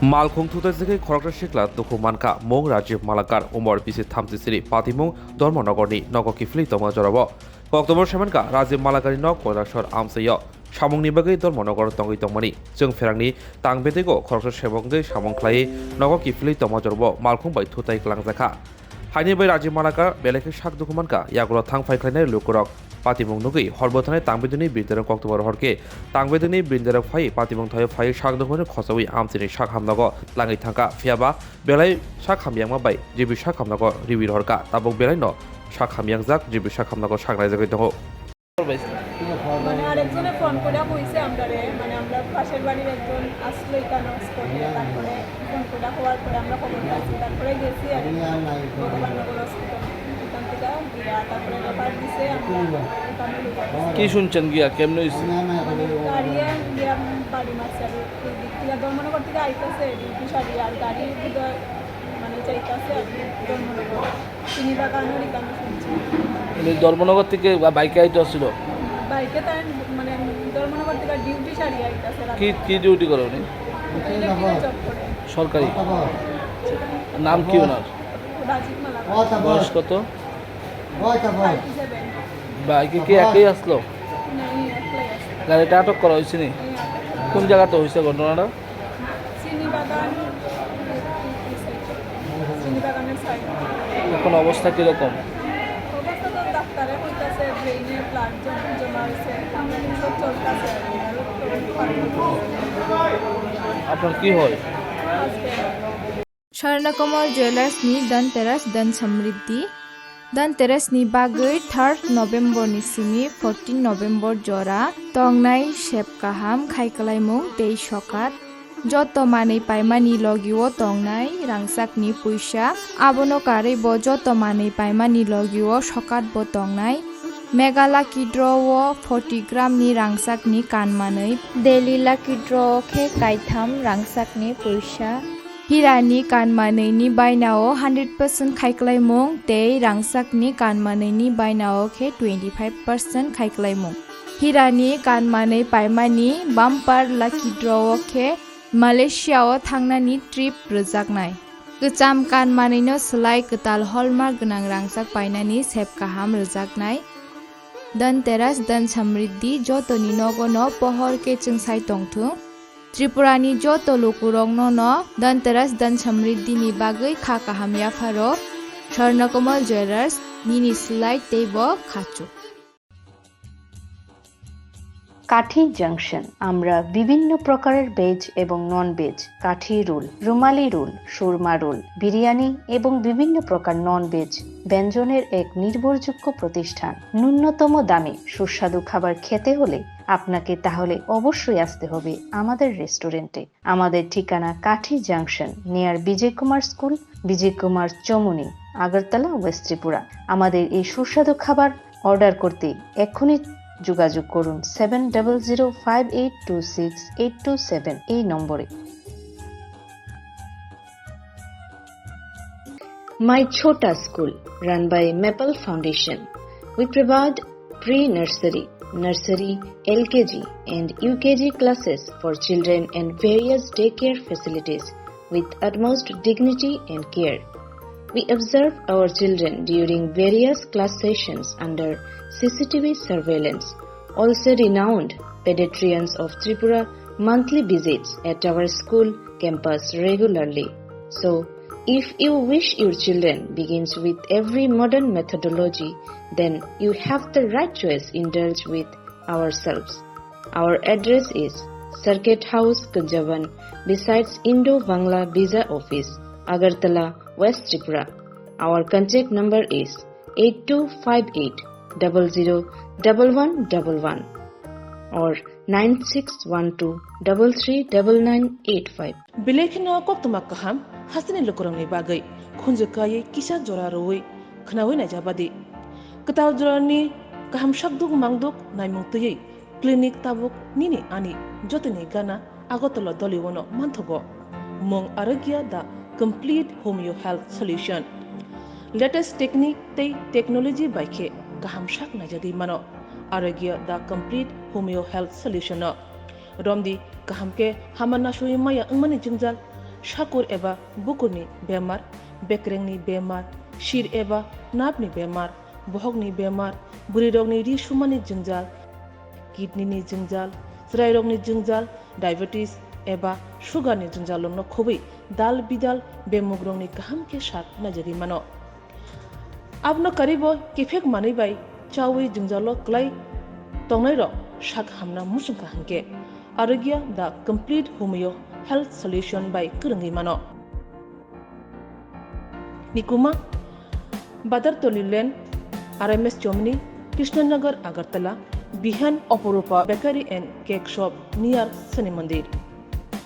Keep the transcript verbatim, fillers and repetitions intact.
Malkhung thutaijagwi khoroksa sikla dukhu mankha, mung Rajiv Malakar, umor bisi thamchi siri, patimung Dharmanagarni nogo kiphilwi tongma jorao. Koktobor saimankha Rajiv Malakarni nok Koilasor amchaio. Samungni bagwi Dharmanagar tongwi tongmani. Chwng pherangni tang bedego khoroksa sebok wngwi samung khlaiwi nogo kiphilwi tongma jorao malkhung bai thutai kwlangjakha. Haini bai Rajiv Malakar belai khe sak dukhu mankha, yagulo thang phai khlainai lukurok. Patimung nugwi hor bwthanai tangbidini birdarok koktwmar hor khe tangbidini birdarok phai patimung thaio phai sak dukhu khosoi amchini sak hamnago langwi thangkha, phiyaba belai sak hamyangma bai jibi sak hamnago riwi rohorkha, tabuk belaino sak hamyangjak jibi sak hamnago sak naijagwi tongo. মানে আরেকজনে ফোন করে কইছে আমরারে, মানে আমরা পাশের বাড়ির একজন আসলো এখানে হসপিটালে, তারপরে ফোন করে হওয়ার পরে আমরা খবর পাইছি, তারপরে গেছি আর কি। ভগবাননগর হসপিটাল, ওখান থেকে গিয়া তারপরে রেফার দিছে, আমরা এখানে নিয়ে আসছি। কি শুনছেন গিয়া, কেমনে হইছে? মানে গাড়িয়ে গিয়া বাড়ি মারছে আর কি। ওই দিক থেকে ধর্মনগর থেকে আইতাছে ডিউটি সারি, আর গাড়ি বোধহয় মানে যাইতাছে আর কি ধর্মনগর। চিনি বাগান হরিকানো শুনছি। মানে ধর্মনগর থেকে বা বাইকে আইতো আসছিল? বাইকে তাই মানে ধর্মনগর থেকে ডিউটি সারি আইতাছে রাতে। কি, কি ডিউটি করে উনি? ইলেকট্রিক্যাল জব করে। সরকারি? নাম কি ওনার? রাজীব মালাকার। বয়স কত? Thirty seven. বাইকে কি একাই আসলো? না, এই একলাই আছে। গাড়িটা আটক করা হয়েছে নি? এই আটক করা। কোন জায়গাতে হয়েছে ঘটনাটা? চিনি বাগান, চিনি বাগানের সাইড। এখন অবস্থা কিরকম? অবস্থা তো ডাক্তারে কইতাছে ব্রেইনে ব্লাড জম-, জমা হয়েছে, ট্রিটমেন্ট চলতেছে আর কি। আপনার কি হয়? Husband. Swarnakomal Jewellers ni Dhanteras Dhan Samriddhi. Dhanteras ni bagwi third November ni simi fourteen November jora tongnai sep kaham khai kwlaimung tei sokat. Joto manwi paimani logio tongnai rangchakni puisa, abono karwi bo joto manwi paimani logio sokat bo tongnai. Mega Lucky Draw o forty gram ni rangchakni kan manwi, Daily Lucky Draw o khe kaitham rangchakni puisa. Hirani kan manwini bainao hundred percent khai kwlaimung tei rangchakni kan manwini bainao khe twenty five percent khai kwlaimung. Hirani kan manwi paimani bumper lucky draw o khe Malaysia o thangnani trip rwjaknai. Kwcham kan manwino swlai kwtal hallmark gwnang rangchak painani sep kaham rwjaknai. Dhanteras Dhan Samriddhi jotoni nogono pohor khe chwngsai tongthung. Tripurani joto lukurokno no Dhanteras Dhan Samriddhini bagwi kha kaham yapharo Swarnakomal Jewellers nini slide teibo khachuk. কাঠি জাংশন, আমরা বিভিন্ন প্রকারের ভেজ এবং non veg, কাঠি রোল, রুমালি রোল, সুরমা রোল, বিরিয়ানি এবং বিভিন্ন প্রকার non veg ব্যঞ্জনের এক নির্ভরযোগ্য প্রতিষ্ঠান। ন্যূনতম দামে সুস্বাদু খাবার খেতে হলে আপনাকে তাহলে অবশ্যই আসতে হবে আমাদের রেস্টুরেন্টে। আমাদের ঠিকানা Kathi junction, near Vijay Kumar school, Vijay Kumar Chowmuhani, Agartala, west Tripura. আমাদের এই সুস্বাদু খাবার অর্ডার করতে এক্ষুনি যোগাযোগ করুন seven double zero five eight two six eight two seven এই নম্বরে। My Chhota School, run by Maple Foundation. We provide pre-nursery, nursery, L K G and U K G classes for children and various daycare facilities with utmost dignity and care. We observe our children during various class sessions under C C T V surveillance. Also renowned pediatricians of Tripura monthly visits at our school campus regularly. So, if you wish your children begins with every modern methodology, then you have the right choice. Indulge with ourselves. Our address is Circuit House, Kunjaban, besides Indo-Bangla Visa Office, Agartala, West Tripura. Our contact number is eight two five eight double zero double one double one or nine six one two double three double nine eight five. Belai kheno koktwma kaham hasteni lukurokni bagwi khunju kaiwi kisa jora rwui khnaui naijabadi. Kwtal jorani kaham sakduk mangduk naimung twiwi clinic tabuk nini ani jotoni gana Agartala Doliuno manthogo. Mung Arogya the complete homeo health solution. Latest technique tei technology bai khe kaham sak naijagwi mano Arogya the complete homeo health solution no. Romdi kaham khe hama nasui maya wngmani jwngjal, Sakur eba bukurni bemar, bekrengni bemar, sir eba napni bemar, bohokni bemar, bwrwirokni ri sumani jwngjal, kidney ni jwngjal, chwrairokni jwngjal, diabetes eba sugar ni jwngjal no khobwi dal bidal bemugrokni kaham khe sak naijagwi mano. Abono karibo kiphek manwi bai chawi jwngjalo kwlai tongnairok sak hamna muchungkha hwnkhe Arogya the complete homeo health solution bai kwrwngwi mano. Nikuma, Badartoli Lane, R M S Chomni, Krishnanagar, Agartala, Bihan Oporupa Bakery and Cake Shop near Shani Mandir.